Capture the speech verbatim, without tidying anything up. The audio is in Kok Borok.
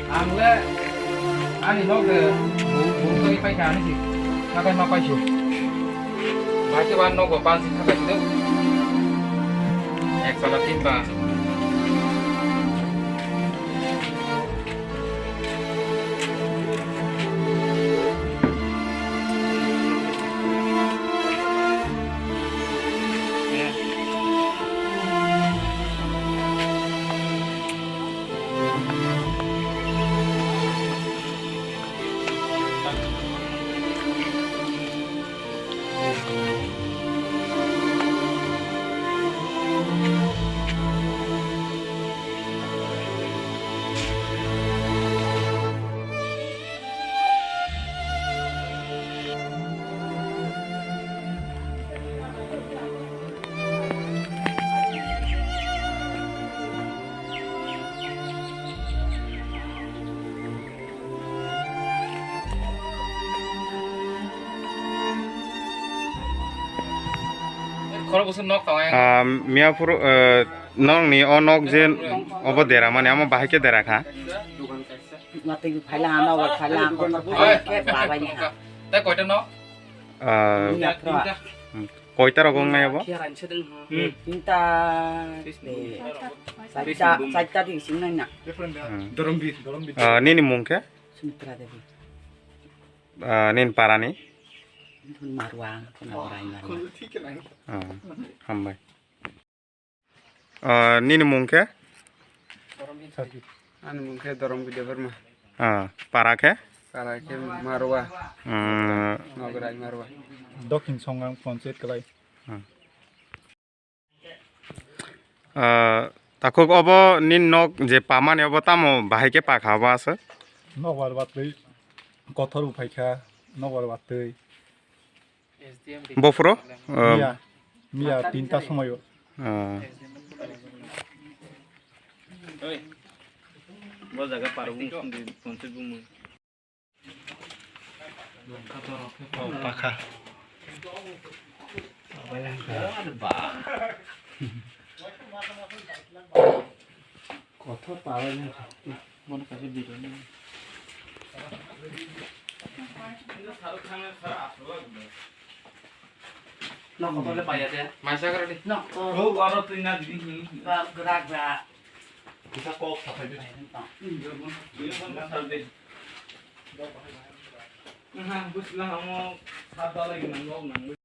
Ang le ani nok de bung twi pai kha ani si. Nakai ma pai su. Bai se ban nogo ban si thakai si do. Ek pala tin ba. Khoro bwswk nok tongo yang. Ah, Miyapur, eh, nokni o nok je obo dera mani, amo bahai khe dera kha. Matwi phaila ano, phaila kotor phaila khe babai ni ha. Tei koita nok? Ah, Miyapur. Hmm. Koita rok wngnai abo? Hmm. Tinta, eh, chaita, chaita di sing nai na. Hmm. Ah, nini mung khe? Sumitra Devi. Ah, nini parani? Marwang, Nagorai Marwang. Ah, hambai. Ah, nini mung khe? Ani mung khe Dorombi Debbarma. Ah, para khe? Para khe Marwa. Hmm. Nograi Marwa. Dokhin Songang Panchayat Kalai. Hmm. Ah, takhuk obo nini nok je pamani obo tamo bahai khe pakha obo aswk? Nokbar batwi kothor uphai kha, nokbar batwi. Bophuro? Ah. Miya, miya tinta somoyo. Ah. Bo jaga parung sindi ponsoi bumui. Oh, pakha. Kothor pala ni. Bono kaisa video ni. Nok kotor le paya de. Maisa kara di. Nok kotor. Oh, aro twi na di. Ba, gra, gra. Kita kok sapai di. Ini pun kasar de. Nah, bus lah, kamu sadar lagi nangok nangok.